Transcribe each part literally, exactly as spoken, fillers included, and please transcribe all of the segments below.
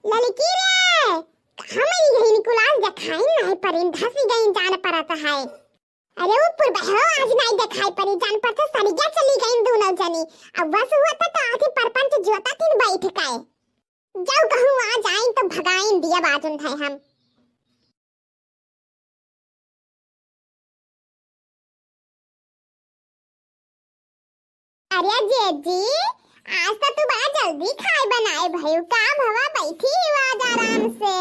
ललकी रे, हमरी यही निकुलास देखाई नाहीं परिन, धसी गई जान परत है। अरे ऊपर बहो, आज नाहीं देखाई परी, जान परत सरिया चली गई दूनौ जनी। अब बस हुआ था तो आधी परपंच जोता तीन बैठ के। जाओ कहूँ आ जाइन तो भगाइन दिया बाजुन है हम। अरे जेजी, आज तो तू बड़ा जल्दी खाए बनाए भयू, का भवा बैठी ही आज आराम से।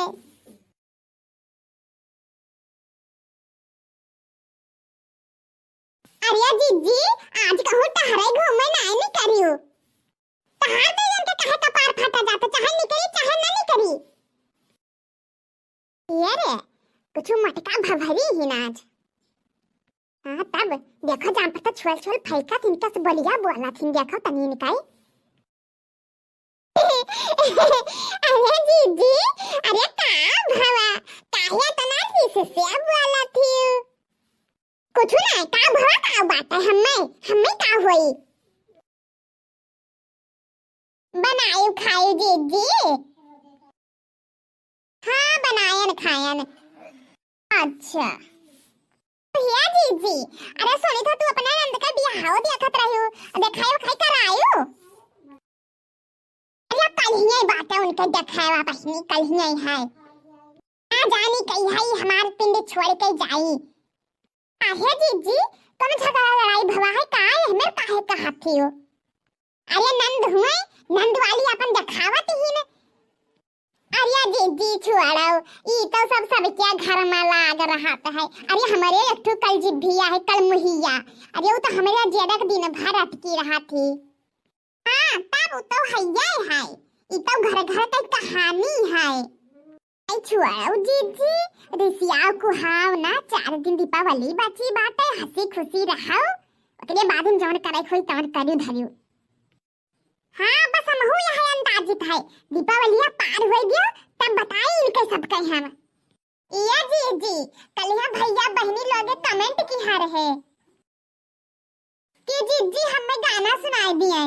अरे जिज्जी, आज कहूँ टहरे घूमे नाय निकरियो। तहार दू जन के काहे कपार फाटा जाता, चाहे निकरी, चाहे न निकरी। ये रे, कुछ मटका भभरी ही ना आज। हाँ, तब देखो, जान पर तो छोल छोल फैका थिन, कस बोलिया बोला थिन, देखो तनी निकाई। अरे जीजी, अरे का भवा, काहे इतना रिस से बोलत हियो? कुछ ना, का भवा, का बात है, हम्मे, हम्मे का होई? बनायु खायु जीजी? हाँ, बनायन खायन। अच्छा। भैया जीजी, अरे सुनी तो तू अपने नंद का बियाह देखत रहियो, देखाई उखाई करायु? अरे कल ही बात है उनके देखावा बहिनी, कल ही है। ना जानी कही है हमार पिंड छोड़ के जाई। काहे जीजी, कौन झगड़ा लड़ाई भवा है का? एहमेर काहे कहत हियो? अरे नंद हुए, नंद वाली अपन देखावत ही न। अरे जीजी छोड़ो, ई तो सब सबके घर में लाग रहत है। अरे हमरे एक ठो कल जिभिया है, कल मुहिया। अरे वो तो हमरे जेडक दिन भर अटकी रहत ही। हाँ, तब उ तो हइये है। ई तो घर घर के कहानी है। आई छुआओ जीजी, रिसियाओ कुहाओ ना, चार दिन दीपावली बची बाटे, हंसी खुशी रहो। ओकरे बाद हम जौन करे होई तौन करू धरू। हाँ, बस हमहू यह अंदाजित है। दीपावलिया पार होई दियो, तब बताई इनके सबके हम। इया जीजी, कलिया भैया बहिनी लोगे comment किहा रहे कि जीजी हमें गाना सुनाई दिए।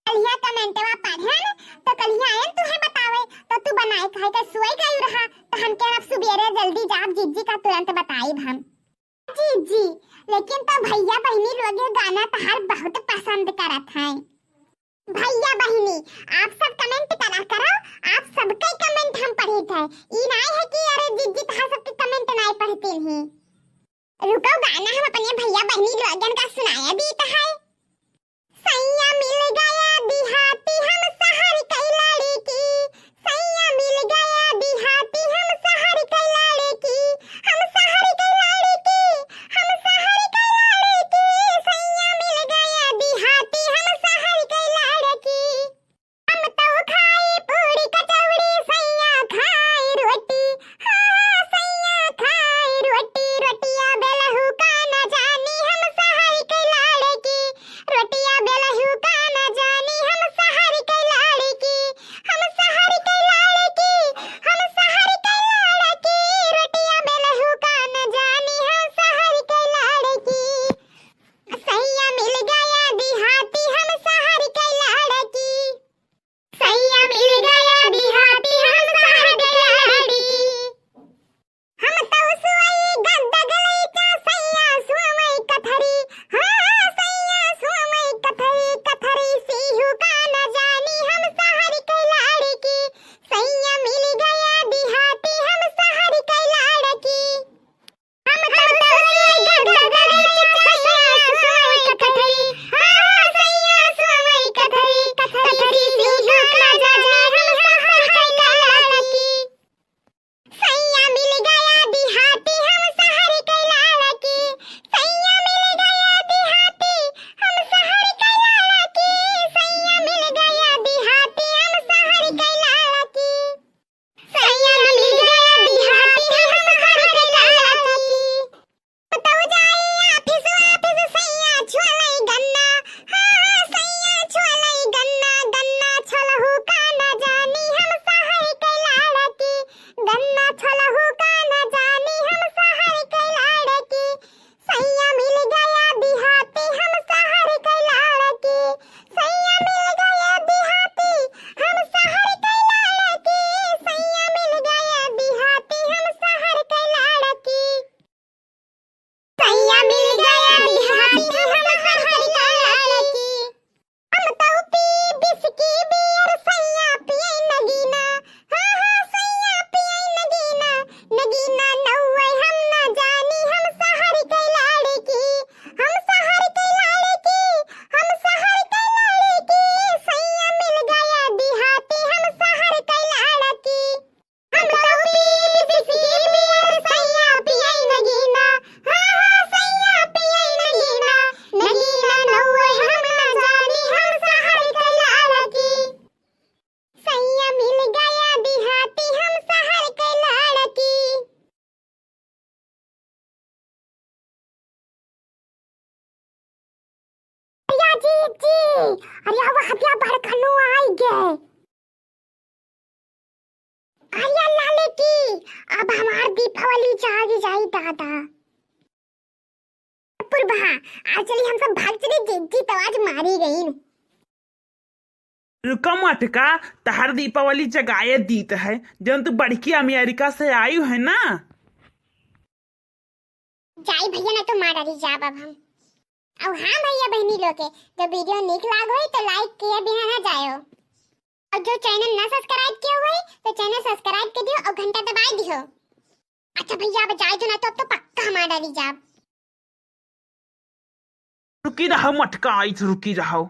कलिया commentवा पढ़न तो कलिया आयन तुहे बतावे, तो तू बनाए खाए का सोए गई रहा, तो हम कहे अब सुबेरे जल्दी जाब जीजी का तुरंत बताइब हम। जीजी, लेकिन तो भैया बहिनी लोगे गाना तहार बहुत पसंद करत हैं। भैया बहिनी, आप सब comment करा करो, आप सबके comment हम पढ़ित है। ई नाय है कि अरे जीजी तहार सबके comment नाय पढ़ती ही। रुको, गाना हम अपने भैया बहिनी लोगन का सुनाया दीत है। सैया मिल गया दिहाती हम सहर कै लड़की, सैया मिल गया दिहाती हम सहर कै लड़की, हम सहर कै लड़की, हम सहर कै लड़की, सैया मिल गया दिहाती हम सहर कै लड़की। हम तो खाई पूरी कचौड़ी, सैया खाई रोटी। हाँ, सैया खाई रोटी, रोटिया बेलहू का न जानी, हम सहर कै लड़की। रोटिया बेलहू का न जानी, हम सहर कै लड़की। हम सहर कै लड़की, हम सहर कै लड़की। रोटिया बेलहू का न जानी, हम सहर कै लड़की। सैया मिल गया दिहाती, हम सहर कै लड़की। सैया मिल गया दिहाती, हम सहर कै लड़की। हम तो सुई गद्दा गलैचा, सैया सुई कथरी। हाँ, सैया सुई कथरी, कथरी सीहू का न जानी, हम सहर कै लड़की। सैया मिल गया दिहाती, हम सहर कै लड़की। हम तो सुई गद्दा गलैचा, सैया सुई कथरी। हाँ, सैया सुई कथरी, कथरी सीहू का न जानी, हम सहर कै लड़की। सैया मिल गया दिहाती, हम सहर कै लड़की। सैया मिल गया दिहाती, हम सहर कै लड़की। सैया मिल गया दिहाती, हम सहर कै लड़की। सैया मिल गया दिहाती, हम सहर कै लड़की। तो जाई office, office सैया छोलई गन्ना। हाँ, हाँ, सैया छोलई गन्ना, गन्ना छोलहू का अरे, अब हतिया बड़कनू आई गए। अरे लाले की, अब हमार दीपावली जागी जाई दादा। पुरबहा, आज चली हम सब भाग चली, जी, जी तो आज मारी गई। रुका मटका, तहार दीपावली जगाए दीत है, जौन तू बड़की अमेरिका से आयु है ना। जाई भैया, ना तो मार डाली जाब अब हम। और हाँ भैया बहनी लोग के, जो वीडियो निक लाग होई तो लाइक किए बिना ना जायो, और जो चैनल ना सब्सक्राइब किए होई तो चैनल सब्सक्राइब कर दियो और घंटा दबाए दियो। अच्छा भैया, अब जाए दो ना तो, अब तो पक्का हम मार डाली जाब। रुकी रहो मटका, आई रुकी रहो।